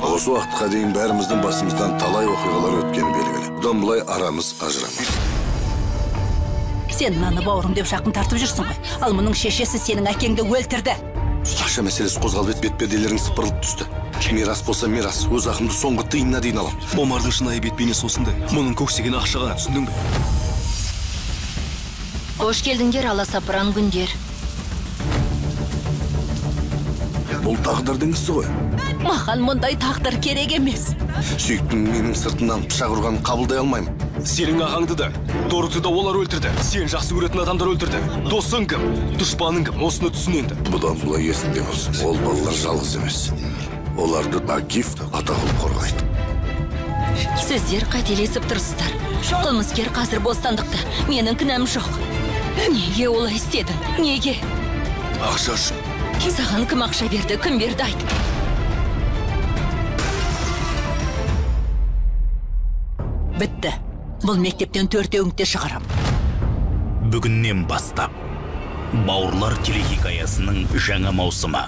Осы уақытқа дейін бәріміздің басымыздан талай оқиғалар өткені белгілі. Бұдан былай арамыз ажырамас. Сен мынаны бауырым деп жақын тартып жүрсің ғой. Ал мұның шешесі сенің әкеңді өлтірді. Ақша мәселесі қозғалып еді, бетперделерің сыпырылып түсті. Мирас болса мирас, өз ақымды соңғы тиынына дейін алам. Омардың шынайы бет бейнесі осындай. Мұның көксеген ақшаға, түсіндің бе? Қош келдіңдер, аласапыран күндер. Бұл тағдырдың ісі ғой. Маған мұндай тағдыр керек емес. Сүйіктің менің сыртымнан пышақ ұрғанын қабылдай алмаймын. Сенің ағаңды да, Дорыты да олар өлтірді. Сен жақсы көретін адамдар өлтірді. Досың кім, дұшпаның кім, осыны түсін енді. Бұдан былай есіңде болсын. Ол балалар жалғыз емес. Оларды Акиф Атағұл қорғайды. Сіздер қателесіп тұрсыздар. Қылмыскер қазір бостандықта. Менің кінәм жоқ. Неге олай істедің? Неге? Ақша үшін. Саған кім ақша берді, кім берді айт. Бітті. Бұл мектептен төртеуіңді шығарам. Бүгіннен бастап Бауырлар телехикаясының жаңа маусымы.